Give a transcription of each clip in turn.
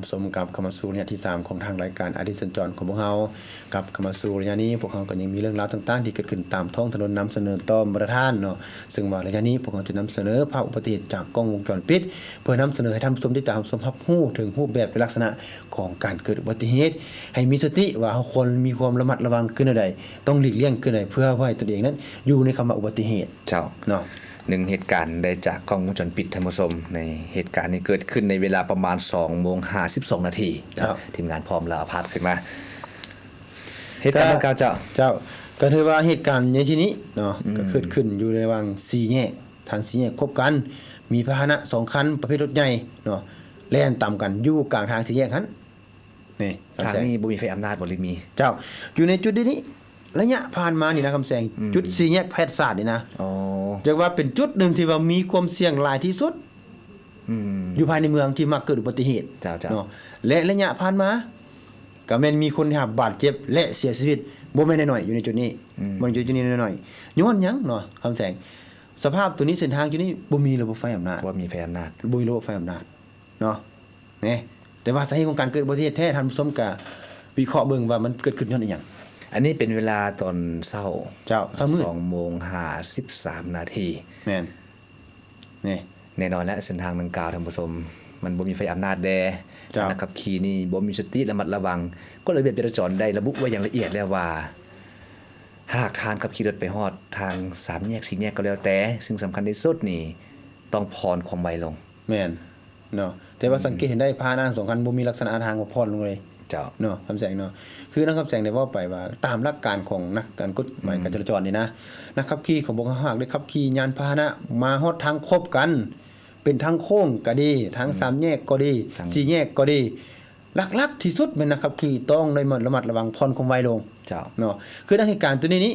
ຜູ້ຊົມ ກັບເຂົ້າມາສູ່ໄລຍະທີສາມຂອງທາງລາຍການອາທິດສັນຈອນຂອງພວກເຮົາ. ກັບເຂົ້າມາສູ່ໄລຍະນີ້ ພວກເຮົາກໍຍັງມີເລື່ອງລາວຕ່າງໆທີ່ເກີດຂຶ້ນຕາມທ້ອງຖະໜົ່ນນຳສະເໜີຕໍ່ບັນດາທ່ານເນາະ, ເຊິ່ງວ່າໄລຍະນີ້ພວກເຮົາຈະນຳສະເໜີພາບອຸບັດຕິເຫດຈາກກ້ອງວົງຈອນປິດ ເພື່ອນຳສະເໜີໃຫ້ທ່ານຜູ້ຊົມຕິດຕາມຮັບຊົມຮັບຮູ້ເຖິງຮູບແບບ ແລະ ລັກສະນະຂອງການເກີດອຸບັດຕິເຫດ ໃຫ້ມີສະຕິວ່າເຮົາຄວນມີຄວາມລະມັດລະວັງຄືແນວໃດ, ຕ້ອງຫຼີກລ່ຽງຄືແນວໃດ ເພື່ອບໍ່ໃຫ້ຕົນເອງນັ້ນຢູ່ໃນຄຳວ່າອຸບັດຕິເຫດ. ເຈົ້າ ເນາະ. ໜຶ່ງເຫດການໄດ້ຈາກກ້ອງວົງຈອນປິດ ທ່ານຜູ້ຊົມ, ໃນເຫດການນີ້ເກີດຂຶ້ນໃນເວລາປະມານສອງໂມງຫ້າສິບສອງນາທີ. ເຈົ້າ ທີມງານພ້ອມແລ້ວ ເອົາພາບຂຶ້ນມາ. ເຫດການດັ່ງກ່າວ ເຈົ້າ ເຈົ້າ ກໍຖືວ່າເຫດການໃນທີ່ນີ້ເນາະ ອືມ ກໍເກີດຂຶ້ນຢູ່ໃນລະຫວ່າງສີ່ແຍກ, ທາງສີ່ແຍກພົບກັນ, ມີພາຫະນະສອງຄັນປະເພດລົດໃຫຍ່ເນາະ ແລ່ນຕາມກັນຢູ່ກາງທາງສີ່ແຍກຫັ້ນ. ນີ້ ທາງນີ້ບໍ່ມີໄຟອຳນາດບໍ່ ຫຼືມີ? ເຈົ້າ ຢູ່ໃນຈຸດນີ້ ໄລຍະຜ່ານມານີ້ນະ ຄຳແສງ ອືມ ຈຸດສີ່ແຍກແພດສາດນີ້ນະ ອໍ ຈັກວ່າເປັນຈຸດໜຶ່ງທີ່ວ່າມີຄວາມສ່ຽງຫຼາຍທີ່ສຸດ ອືມ ຢູ່ພາຍໃນເມືອງທີ່ມັກເກີດອຸບັດຕິເຫດ ເຈົ້າໆ ເນາະ ແລະ ໄລຍະຜ່ານມາກໍແມ່ນມີຄົນໄດ້ຮັບບາດເຈັບ ແລະ ເສຍຊີວິດບໍ່ແມ່ນນ້ອຍໆ ຢູ່ໃນຈຸດນີ້ ອືມ ບໍ່ແມ່ນຢູ່ຈຸດນີ້ນ້ອຍໆ. ຍ້ອນຫຍັງເນາະ ຄຳແສງ? ສະພາບໂຕນີ້ ເສັ້ນທາງຈຸດນີ້ບໍ່ມີລະບົບໄຟອຳນາດ ບໍ່ມີໄຟອຳນາດ ບໍ່ມີລະບົບໄຟອຳນາດເນາະ. ແນ່ ແຕ່ວ່າສາເຫດຂອງການເກີດອຸບັດຕິເຫດແທ້ ທ່ານຜູ້ຊົມກະວິເຄາະເບິ່ງວ່າມັນເກີດຂຶ້ນຍ້ອນອີ່ຫຍັງ? ອັນນີ້ເປັນເວລາຕອນເຊົ້າ ເຈົ້າ ເຊົ້າມືດ ສອງໂມງຫ້າສິບສາມນາທີ. ແມ່ນ ນີ້ ແນ່ນອນແຫຼະ ເສັ້ນທາງດັ່ງກ່າວ ທ່ານຜູ້ຊົມ ມັນບໍ່ມີໄຟອຳນາດແດ່ ເຈົ້າ ນັກຂັບຂີ່ນີ້ບໍ່ມີສະຕິລະມັດລະວັງ. ກົດລະບຽບຈະລາຈອນໄດ້ລະບຸໄວ້ຢ່າງລະອຽດແລ້ວວ່າ ຫາກທ່ານຂັບຂີ່ລົດໄປຮອດທາງສາມແຍກ ສີ່ແຍກກໍແລ້ວແຕ່ ສິ່ງສຳຄັນທີ່ສຸດນີ້ຕ້ອງຜ່ອນຄວາມໄວລົງ. ແມ່ນ ເນາະ ແຕ່ວ່າ ອືມ ສັງເກດເຫັນໄດ້ ພາຫະນະທັງສອງຄັນບໍ່ມີລັກສະນະທ່າທາງວ່າຜ່ອນລົງເລີຍ ເຈົ້າ ເນາະ ຄຳແສງເນາະ. ຄືນັກຄຳແສງໄດ້ເວົ້າໄປວ່າ ຕາມຫຼັກການຂອງນັກ ການກົດໝາຍ ອືມ ການຈະລາຈອນນີ້ນະ ນັກຂັບຂີ່ຂອງພວກເຮົາຫາກໄດ້ຂັບຂີ່ຍານພາຫະນະມາຮອດທາງຄົບກັນ ເປັນທາງໂຄ້ງກໍດີ ທາງ ອືມ ສາມແຍກກໍດີ ທາງ ສີ່ແຍກກໍດີ ຫຼັກໆທີ່ສຸດແມ່ນນັກຂັບຂີ່ຕ້ອງໄດ້ລະມັດລະວັງ ຜ່ອນຄວາມໄວລົງ ເຈົ້າ ເນາະ. ຄືໃນເຫດການຕົວນີ້ນີ້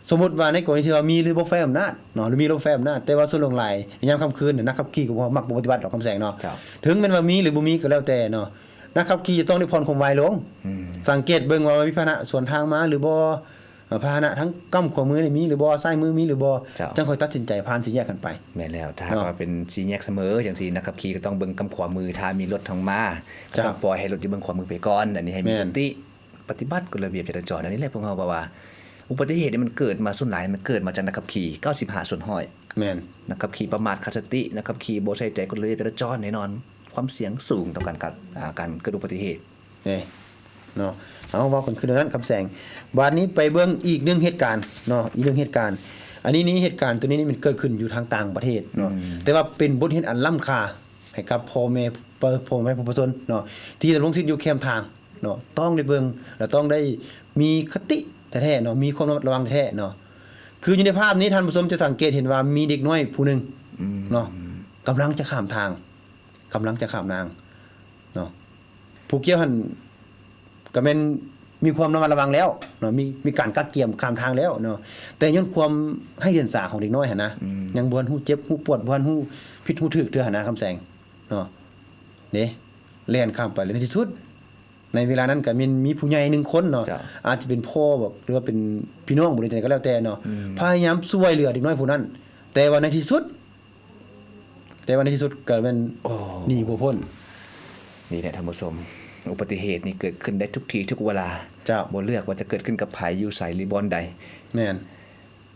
ສົມມຸດວ່າໃນກໍລະນີທີ່ວ່າມີລະບົບໄຟອຳນາດເນາະ ຫຼືມີລະບົບໄຟອຳນາດ ແຕ່ວ່າສ່ວນຫຼວງຫຼາຍໃນຍາມຄ່ຳຄືນ ນັກຂັບຂີ່ກໍບໍ່ ມັກບໍ່ປະຕິບັດດອກ ຄຳແສງເນາະ ເຈົ້າ ເຖິງແມ່ນວ່າມີ ຫຼືບໍ່ມີກໍແລ້ວແຕ່ເນາະ ນັກຂັບຂີ່ຈະຕ້ອງໄດ້ຜ່ອນຄວາມໄວລົງ ອືມ ສັງເກດເບິ່ງວ່າມີພາຫະນະສວນທາງມາ ຫຼືບໍ່ ເອີ ພາຫະນະທາງກ້ຳຂວາມືນີ້ມີ ຫຼືບໍ່ ຊ້າຍມືມີ ຫຼືບໍ່ ເຈົ້າ ຈັ່ງຄ່ອຍຕັດສິນໃຈຜ່ານສີ່ແຍກຫັ້ນໄປ. ແມ່ນແລ້ວ ຖ້າຫາກ ເນາະ ວ່າເປັນສີ່ແຍກສະເໝີ ຈັ່ງຊີ້ ນັກຂັບຂີ່ກໍຕ້ອງເບິ່ງກ້ຳຂວາມື ຖ້າມີລົດທາງມາ ເຈົ້າ ກໍຕ້ອງປ່ອຍໃຫ້ລົດຢູ່ເບື້ອງຂວາມືໄປກ່ອນ. ອັນນີ້ໃຫ້ມີ ແມ່ນ ສະຕິ ປະຕິບັດກົດລະບຽບຈະລາຈອນ. ອັນນີ້ແຫຼະ ພວກເຮົາເວົ້າວ່າ ອຸບັດຕິເຫດນີ້ມັນເກີດມາ ສ່ວນຫຼາຍມັນເກີດມາຈາກນັກຂັບຂີ່ ເກົ້າສິບຫ້າສ່ວນຮ້ອຍ ແມ່ນ ນັກຂັບຂີ່ປະໝາດຂາດສະຕິ ນັກຂັບຂີ່ບໍ່ໃສ່ໃຈກົດລະບຽບຈະລາຈອນ ແນ່ນອນຄວາມສ່ຽງສູງຕໍ່ການ ການ ອ່າ ການເກີດອຸບັດຕິເຫດ. ເອີ ເນາະ ເອົາ ເວົ້າກັນຄືແນວນັ້ນ ຄຳແສງ. ບາດນີ້ໄປເບິ່ງອີກໜຶ່ງເຫດການເນາະ ອີກໜຶ່ງເຫດການ. ອັນນີ້ນີ້ ເຫດການຕົວນີ້ນີ້ມັນເກີດຂຶ້ນຢູ່ທາງຕ່າງປະເທດເນາະ ອືມ ແຕ່ວ່າເປັນບົດຮຽນອັນລ້ຳຄ່າໃຫ້ກັບພໍ່ແມ່ ເອີ ພໍ່ແມ່ຜູ້ປະຊາຊົນເນາະ ທີ່ດຳລົງຊີວິດຢູ່ແຄມທາງເນາະ ຕ້ອງໄດ້ເບິ່ງ ແລະ ຕ້ອງໄດ້ມີຄະຕິແທ້ໆເນາະ ມີຄວາມລະມັດລະວັງແທ້ໆເນາະ. ຄືຢູ່ໃນພາບນີ້ ທ່ານຜູ້ຊົມຈະສັງເກດເຫັນວ່າມີເດັກນ້ອຍຜູ້ໜຶ່ງ ອືມ ເນາະ ກຳລັງຈະຂ້າມທາງ ກຳລັງຈະຂ້າມທາງເນາະ. ຜູ້ກ່ຽວຫັ້ນກໍແມ່ນມີຄວາມລະມັດລະວັງແລ້ວເນາະ ມີ ມີການກະກຽມຂ້າມທາງແລ້ວເນາະ ແຕ່ຍ້ອນຄວາມໄຮ້ດຽງສາຂອງເດັກນ້ອຍຫັ້ນນະ ອືມ ຍັງບໍ່ທັນຮູ້ເຈັບຮູ້ປວດ ບໍ່ທັນຮູ້ຜິດຮູ້ຖືກເທື່ອຫັ້ນນະ ຄຳແສງເນາະ. ເດ້ ແລ່ນຂ້າມໄປ ແລະ ໃນທີ່ສຸດ ໃນເວລານັ້ນກໍແມ່ນມີຜູ້ໃຫຍ່ໜຶ່ງຄົນເນາະ ເຈົ້າ ອາດຈະເປັນພໍ່ບໍ ຫຼືວ່າເປັນພີ່ນ້ອງບໍ ຫຼືຈັ່ງໃດກໍແລ້ວແຕ່ເນາະ ອືມ ພະຍາຍາມຊ່ວຍເຫຼືອເດັກນ້ອຍຜູ້ນັ້ນ ແຕ່ວ່າໃນທີ່ສຸດ ແຕ່ວ່າໃນທີ່ສຸດກໍແມ່ນ ໂອ້ ໜີບໍ່ພົ້ນ. ນີ້ແຫຼະທ່ານຜູ້ຊົມ ອຸບັດຕິເຫດນີ້ເກີດຂຶ້ນໄດ້ທຸກທີ່ທຸກເວລາ ເຈົ້າ ບໍ່ເລືອກວ່າຈະເກີດຂຶ້ນກັບໃຜ ຢູ່ໃສ ຫຼືບ່ອນໃດ. ແມ່ນ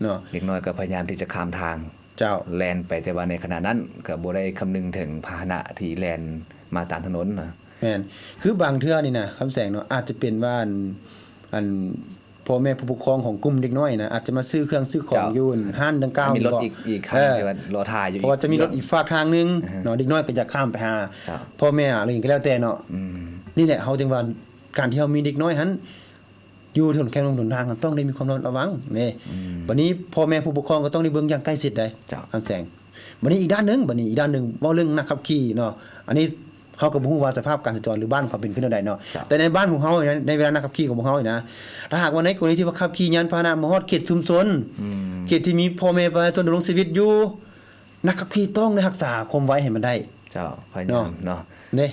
ເນາະ ເດັກນ້ອຍກໍພະຍາຍາມທີ່ຈະຂ້າມທາງ ເຈົ້າ ແລ່ນໄປ ແຕ່ວ່າໃນຂະນະນັ້ນກໍບໍ່ໄດ້ຄຳນຶງເຖິງພາຫະນະທີ່ແລ່ນມາຕາມຖະໜົນນະ. ແມ່ນ ຄືບາງເທື່ອນີ້ນະ ຄຳແສງເນາະ ອາດຈະເປັນວ່າ ອັນ ອັນ ພໍ່ແມ່ຜູ້ປົກຄອງຂອງກຸ່ມເດັກນ້ອຍນະ ອາດຈະມາຊື້ເຄື່ອງຊື້ຂອງ ເຈົ້າ ຢູ່ຮ້ານດັ່ງກ່າວ ມີລົດອີກ ອີກຄັນ ເອີ ທີ່ວ່າລໍຖ້າຢູ່ ເພາະວ່າຈະມີລົດອີກຟາກທາງໜຶ່ງ ອ່າຮະ ເນາະ ເດັກນ້ອຍກໍຢາກຂ້າມໄປຫາ ເຈົ້າ ພໍ່ແມ່ ຫຼືຫຍັງກໍແລ້ວແຕ່ເນາະ. ອືມ ນີ້ແຫຼະ ເຮົາຈຶ່ງວ່າການທີ່ເຮົາມີເດັກນ້ອຍຫັ້ນ ຢູ່ຖະໜົນແຄມຖະໜົນທາງ ຕ້ອງໄດ້ມີຄວາມລະມັດລະວັງເດ້. ອືມ ບັດນີ້ພໍ່ແມ່ຜູ້ປົກຄອງກໍຕ້ອງໄດ້ເບິ່ງຢ່າງໃກ້ຊິດໄດ໋ ເຈົ້າ ຄຳແສງ. ບັດນີ້ອີກດ້ານໜຶ່ງ ບັດນີ້ອີກດ້ານໜຶ່ງ ເວົ້າເລື່ອງນັກຂັບຂີ່ເນາະ ອັນນີ້ເຮົາກໍບໍ່ຮູ້ວ່າສະພາບການສັນຈອນ ຫຼືບ້ານເຂົາເປັນຄືແນວໃດເນາະ ເຈົ້າ ແຕ່ໃນບ້ານຂອງເຮົານະ ໃນເວລານັກຂັບຂີ່ຂອງພວກເຮົານີ້ນະ ຖ້າຫາກວ່າໃນກໍລະນີທີ່ວ່າຂັບຂີ່ຍານພາຫະນະມາຮອດເຂດຊຸມຊົນ ອືມ ເຂດທີ່ມີພໍ່ແມ່ປະຊາຊົນດຳລົງຊີວິດຢູ່ ນັກຂັບຂີ່ຕ້ອງໄດ້ຮັກສາຄວາມໄວໃຫ້ມັນໄດ້ ເຈົ້າ ພະຍາຍາມເນາະ ເນາະ ເດ້.